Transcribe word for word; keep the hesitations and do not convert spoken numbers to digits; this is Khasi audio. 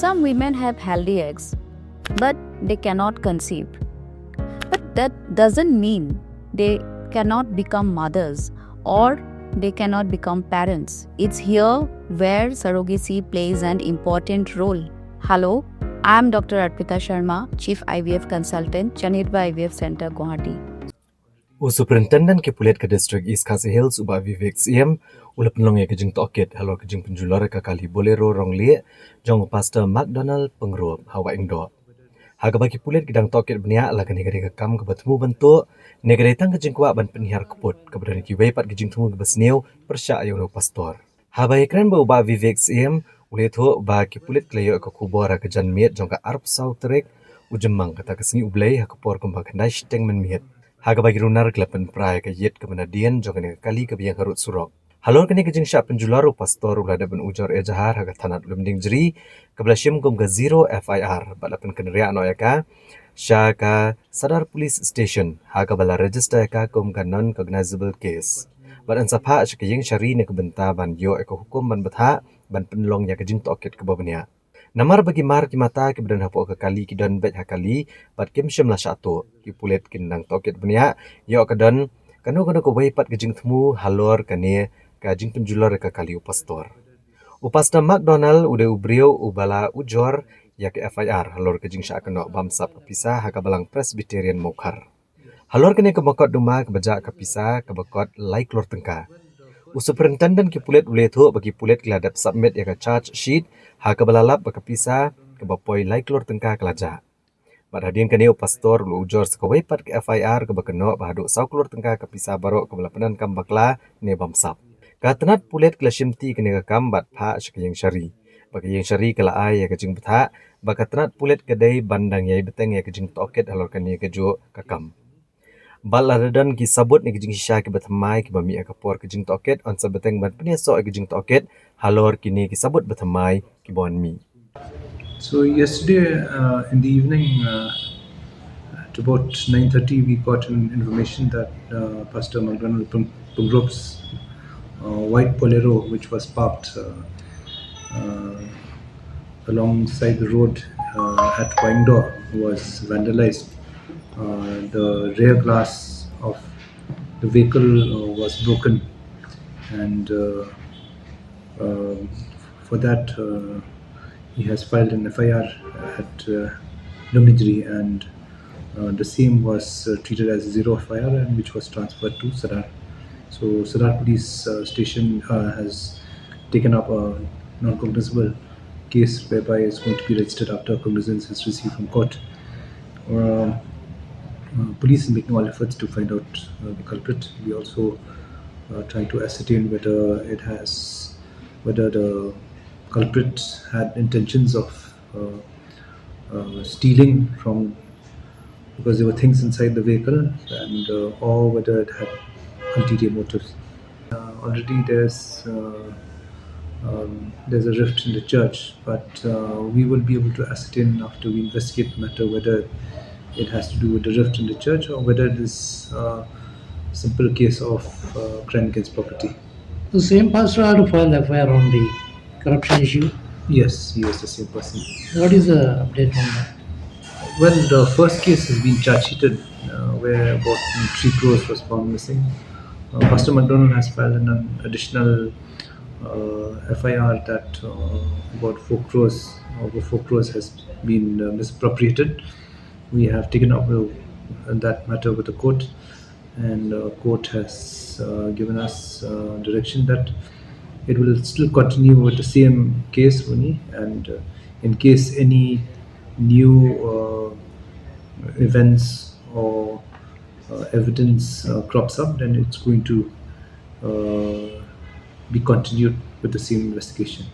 Some women have healthy eggs, but they cannot conceive. But that doesn't mean they cannot become mothers or they cannot become parents. It's here where surrogacy plays an important role. Hello, I'm Doctor Arpita Sharma, Chief I V F Consultant, Chandigarh I V F Center, Guwahati. U Superintendent ki pulit ka District East Khasi Hills u Bah Vivek Syiem u la pynlong ïa ka jingtohkit halor ka jingpynjulor ïa ka kali Bolero rong lieh jong u Pastor McDonald Pyngrope ha Wahingdoh. Ha kaba ki pulit ki dang tohkit bniah la kane ka dei ka kam kaba thmu ban tuh, ne ka dei tang ka jingkwah ban pynhiar kput kaba don kiwei pat ki jingthmu kiba sniew pyrshah ïa u pastor. Haba ïakren bad u Bah Vivek Syiem u la ïathuh ba ki pulit ki la ïoh ka khubor ha ka janmiet jong ka arphew saw tarik u Jymmang, kata ka sngi U Blei, ha ka por kumba khyndai shiteng mynmiet, ha kaba ki runar ki la pynpra ïa ka ïit kaba nadien jong kane ka kali kaba ïeng harud surok. Halor kane ka jingshah pynjulor, u pastor u la dep ban ujor ejahar ha ka thanat Lumdiengjri kaba la shim kum ka zero F I R bad la pynkynriah noh ïa ka sha ka Sadar Police Station ha kaba la register ïa ka kum ka non-cognizable case. Bad yn sa phah sha ka ïingshari na ka bynta ban ïoh ïa ka hukum ban bthah ban pynlong ïa ka jingtohkit kaba bniah. Namar ba ki mar ki mata kiba don hapoh ka kali ki don beit ha kali bad kim shym la shah tuh, ki pulit kin nang tohkit bniah ïoh ka don kano kano kawei pat ka jingthmu halor kane ka jingpynjulor ïa ka kali u pastor. U Pastor McDonald u dei u briew uba la ujor ïa ka F I R halor ka jingshah kynnoh bamsap ka pisa ha ka balang Presbyterian Mawkhar. Halor kane ka mokotduma kaba jah ka pisa kaba kot lai klur tyngka, u Superintendent ki pulit u la ïathuh ba ki pulit ki la dep submit ïa ka charge sheet ha kaba la lap ba ka pisa kaba poi lai klur tyngka ka la jah. Bad hadien kane u pastor u la ujor sa kawei pat ka F I R kaba kynnoh ba haduh saw klur tyngka ka pisa baroh kaba la pyndonkam bakla ne bamsap. Ka tnat pulit ka la shimti ïa kane ka kam bad phah sha ka ïingshari. Bad ka ïingshari ka la ai ïa ka jingbthah ba ka tnat pulit ka dei ban dang ïai bteng ïa ka jingtohkit halor kane kajuh ka kam. Bad lada don ki sabut ne ki jingshisha kiba thymmai kiba mih ha ka por ka jingtohkit, yn sa bteng ban pynïasoh ïa ka jingtohkit halor kine ki sabut ba thymmai kiba wan mih. So yesterday, uh, in the evening, uh, at about nine thirty, we got an information that, uh, Pastor McDonald Pung-, Pyngrope's, uh, white Bolero, which was parked, uh, uh, alongside the road, uh, at Wahingdoh, was vandalized. Uh, the rear glass of the vehicle, uh, was broken, and, uh, um, for that, uh, he has filed an F I R at, uh, Lumdiengjri, and, uh, the same was, uh, treated as a zero F I R, and which was transferred to Sadar. So Sadar Police, uh, Station, uh, has taken up a non-cognizable case whereby it's going to be registered after cognizance is received from court. Um, uh, police is making all efforts to find out, uh, the culprit. We also, uh, trying to ascertain whether it has, whether the culprit had intentions of, uh, uh, stealing from, because there were things inside the vehicle, and, uh, or whether it had ulterior motives. Uh, already there's, uh, um, there's a rift in the church, but, uh, we will be able to ascertain after we investigate the matter whether it has to do with the rift in the church or whether it is a simple case of, uh, crime against property. The same pastor had to file F I R on the corruption issue? Yes, he was the same person. What is the update on that? Well, the first case has been charge sheeted, uh, where about three crores was found missing. Uh, Pastor McDonald has filed an additional, uh, F I R that, uh, about four crores, over four crores has been, uh, misappropriated. We have taken up, uh, that matter with the court, and, uh, court has, uh, given us, uh, direction that it will still continue with the same case only, and, uh, in case any new, uh, events or, uh, evidence, uh, crops up, then it's going to, uh, be continued with the same investigation.